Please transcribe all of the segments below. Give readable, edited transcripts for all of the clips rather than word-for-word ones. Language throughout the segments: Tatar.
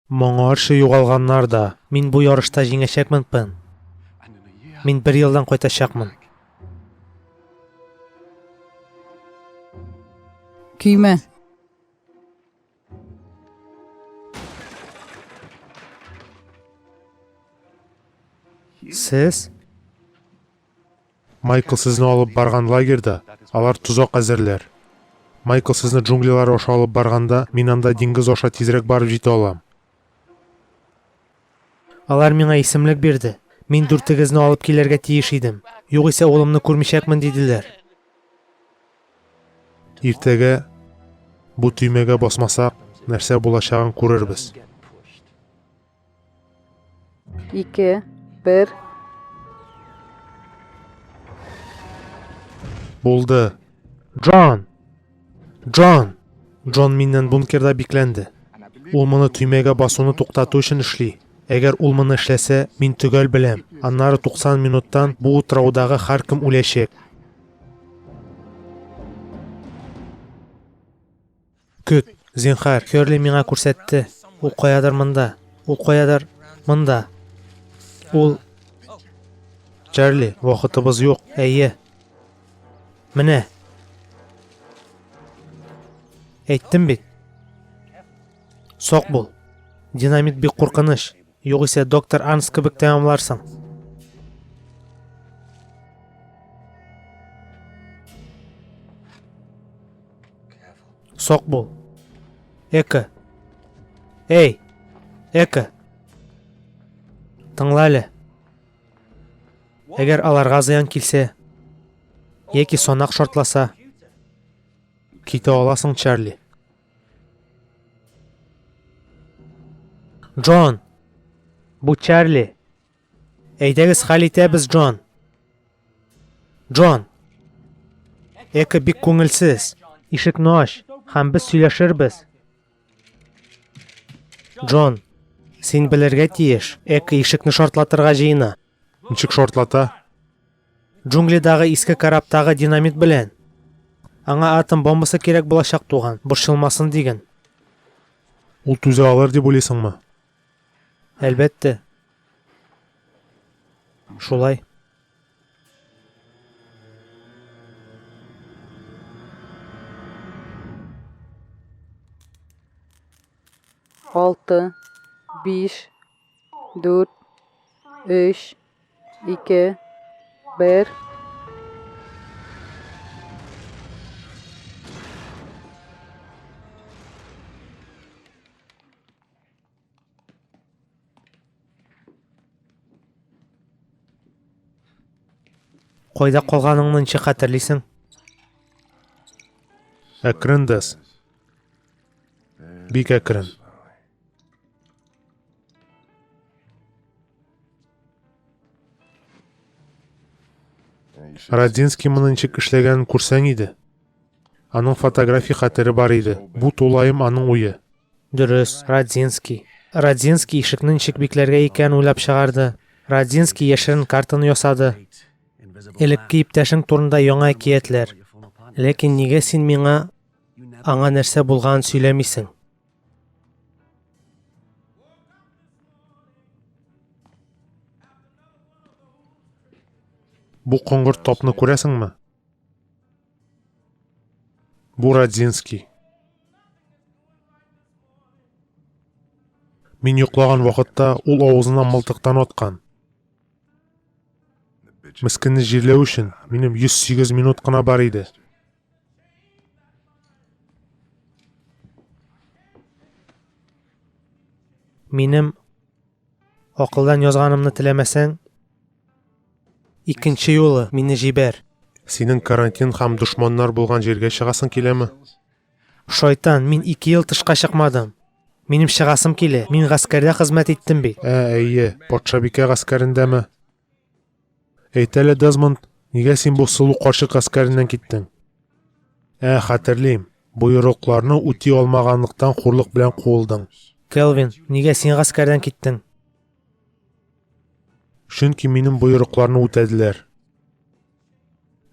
Моңарчы югалганнар да. Мин бу ярышта җиңәчәкмен, Пен. Мин бер елдан кайтачакмын. Көймә. Сез? Майкл сезне алып барган лагерьда алар тозак әзерләр. Майкл сезне джунглилар аша алып барганда, мин анда диңгез аша тизрәк барып җитә алам. Алар миңа исемлек бирде. Мин дүртегезне алып килергә тиеш идем. Югыйсә улымны күрмичәкмен, диделәр. Иртәгә бу төймәгә басмасак, нәрсә булачагын күрербез. 2, 1. Булды. Джон! Джон! Джон миннән бункерда бикләнде. Ул моны төймәгә басуны туктату өчен эшли. Әгәр ул моны эшләсә, мин төгәл беләм, аннары 90 минуттан бу утраудагы һәркем үләчәк. Көт, зинхар, Херли миңа күрсәтте. Ул каядыр монда. Ул каядыр монда. Ул Чарли, вакытыбыз юк. Әйе. Менә. Әйттем бит. Сак бул. Динамит бик куркыныч. Югыйсә доктор Арнс кебек тәмамларсың. Сак бул. Эко. Эй! Эко. Тыңла әле. Әгәр аларга зыян килсә, яки санак шартласа, китә аласың, Чарли. Джон! Бу Чарли. Әйдәгез хәл итәбез, Джон. Джон! Эко бик күңелсез. Ишекне ач, һәм без сөйләшербез. Джон, син белергә тиеш, Эко ишекне шартлатырга җыена. Ничек шартлата? Джунглидагы иске корабтагы динамит белән. Аңа атом бомбасы кирәк булачак, туган, борчылмасын диген. Ул түзә алыр дип уйлыйсыңмы? Әлбәттә. Шулай. Алты, биш, дүрт, өч, ике, бер. Кайда калганыңны ничек хәтерлисең? Әкрен, Дес. Бик әкрен. Родзинский моны ничек эшләгәнен күрсәң иде. Аның фотография хәтере бар иде. Бу тулаем аның уе. Дөрес, Родзинский. Родзинский ишекне ничек бикләргә икәнен уйлап чыгарды. Родзинский яшерен картаны ясады. Элекке иптәшең турында яңа әкиятләр. Ләкин нигә син миңа аңа нәрсә булганын сөйләмисең? Бу коңгырт тапны күрәсеңме? Бу Родзинский. Мин йоклаган вакытта ул авызына мылтыктан аткан. Мескенне җирләү өчен минем 108 минут кына бар иде. Минем акылдан язганымны теләмәсәң, икенче юлы мине җибәр. Синең карантин һәм дошманнар булган җиргә чыгасың киләме? Шайтан, мин ике ел тышка чыкмадым. Минем чыгасым килә. Мин гаскәрдә хезмәт иттем бит. Ә, әйе, патшабикә гаскәрендәме? Әйт әле, Дезмонд, нигә син бу сылу карчык гаскәреннән киттең? Ә, хәтерлим, боерыкларны үти алмаганлыктан хурлык белән куылдың. Келвин, нигә син гаскәрдән киттең? Чөнки минем боерыкларны үтәделәр.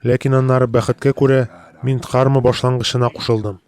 Ләкин аннары бәхеткә күрә, мин Дхарма башлангычына кушылдым.